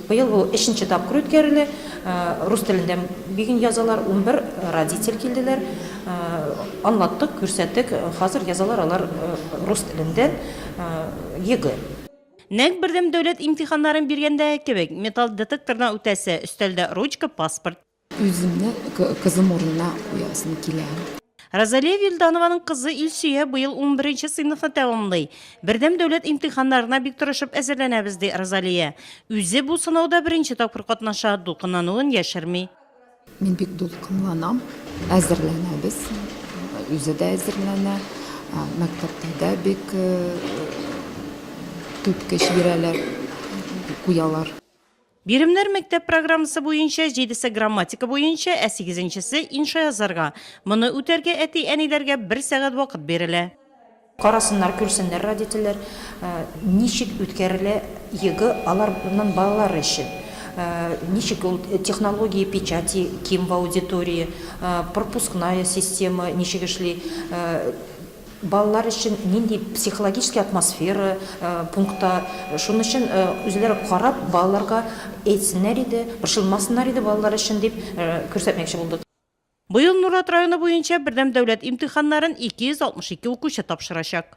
Быел бу өченче тапкыр үткәрелә. Рус телендә бүген язалар, 11 родитель килделәр. Аңлаттык, күрсәттек. Хәзер язалар алар рус телендә ЕГЭ. Нәкъ бердәм дәүләт имтиханнарын биргәндәге кебек, металл детектордан үтәсе, өстәлдә ручка, паспорт. Үземне кызым урынына куясым килә. Розалия Вилданованың кызы Илсөя быел унберенче сыйныфны тәмамлый. Бердәм дәүләт имтиханнарына бик тырышып әзерләнәбез, ди Розалия. Үзе бу сынауда беренче тапкыр катнаша, дулкынлануын яшерми. Мин бик дулкынланам. Әзерләнәбез. Үзе дә әзерләнә. Мәктәптә дә бик күп көч бирәләр, куялар. Биремнәр мәктәп программасы буенча, җидесе грамматика буенча, ә сигезенчесе инша язарга. Моны үтәргә әти-әниләргә бер сәгать вакыт бирелә. Карасыннар, күрсеннәр родительләр, ничек үткәрелә ЕГЭ аларның балалары өчен, ничек ул технология печати ким в аудитории, пропускная система ничек эшли, Балалар өчен нинди психологический атмосфера пунктта, шуның өчен үзләре карап, балаларга әйтсеннәр иде, борчылмасыннар иде балалар өчен дип күрсәтмәкче булдык. Быел Нурлат районы буенча бердәм дәүләт имтиханнарын 262 укучы тапшырачак.